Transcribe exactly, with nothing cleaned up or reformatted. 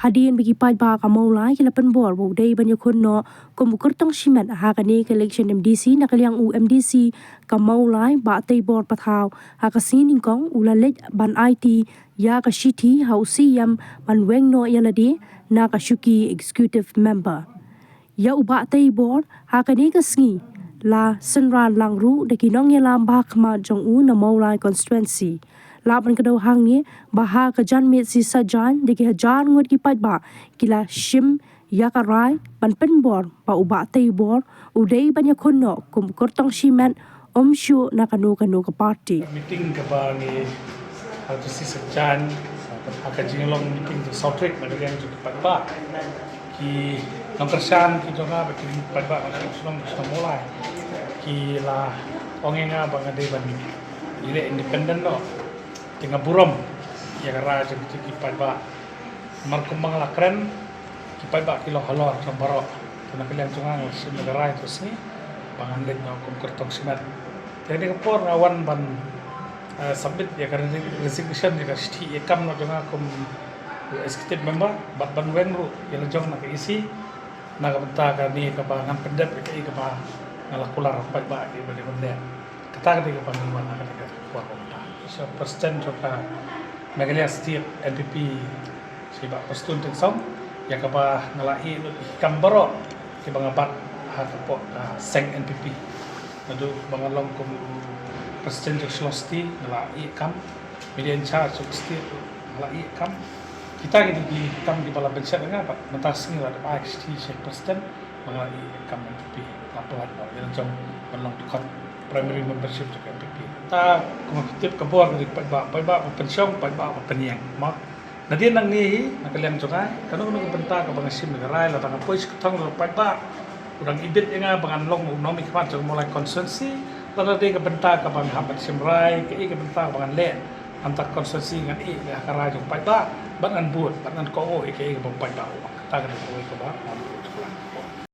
Hadien ba ki paidbah ka Mawlai ki la pynbor ba u dei ban ïakhun noh kum u kyrtong shimet ha kane ka election MDC na ka liang u MDC ka Mawlai, Bah Teibor Pathaw, ha ka sngi nyngkong u la leit ban aiti ïa ka shithi ha u CEM ban weng noh ïa lade na ka shuki executive member. Ïa u Bah Teibor, ha kane ka sngi la synran lang ruh da ki nongïalam ba khmat jong u na Mawlai constituency. Lah ban kdew hangne ba ha ka janmiet shi saitjaiñ da ki hajar ngut ki paidbah ki la shim ïa ka rai ban pynbor ba u Bah Teibor u dei ban ïakhun noh kum u kyrtong shimet, um shuh na kano kano ka party. Meeting kaba ngi, ha tu shi saitjaiñ, ha ka jinglong meeting tu sawtrik na ka liang jong ki paidbah, ki nongkyrshan ki jong nga bad ki paidbah na ka shnong, shnong Mawlai, ki la ong ïa nga ba nga dei ban ïaleh independent noh. Te nga burom ïa ka rai jong ki paidbah. Namar kumba nga la kren, ki paidbah ki long halor jong baroh. Te na ka liang jong nga nga la shim ïa ka rai tu sngi ba ngan leit noh kum kyrtong shimet. Te ha kane ka por nga wan ban, eh, submit ïa ka resi-, resignation, ïa ka shithi ïa kam noh jong nga kum executive member, bad ban weng ruh ïa la jong na ka EC na ka bynta kane kaba ngan pyndep ïa kaei kaba nga la kular ha u paidbah ïa kaba dei ban leh. Kata ka dei kaba ngi wan ha kane ka por ba mynta. Sha president jong ka Meghalaya State NPP, Shri Bah Prestone Tynsong, ïa kaba nga la ïeh lut ïa ki kam baroh kiba nga bat ha ka pok ka seng NPP. Naduh ba nga long kum u president jong Shillong City, nga la ïeh kam, media in charge jong State, nga la ïeh kam. Kita ki dei ki kam kiba la bynshet ïa nga, bad mynta ka sngi la dep ai ka shithi sha president ba nga la ïeh kam NPP, la pynlait noh ïa la jong ban long dkhot primary membership jong ka NPP. Ta kumba phi tip, ka bor ka dei paidbah, paidbah ba pynshong, paidbah ba pynïeng. Mo, nadien nangne hi na ka liang jong nga, kano kano ka bynta kaba nga shim ïa ka rai, lada nga poi sha ka thong jong u paidbah u dang ibit ïa nga ba ngan long u nongmihkhmat jong Mawlai constituency, lada dei ka bynta kaba nga hap ban shim rai, kaei ka bynta kaba ngan leh, hangta ka constituency ngan ïeh ïa ka rai jong u paidbah bad ngan bud bad ngan kohnguh ïa kaei kaba u paidbah u ong. Kata ka dei kawei kaba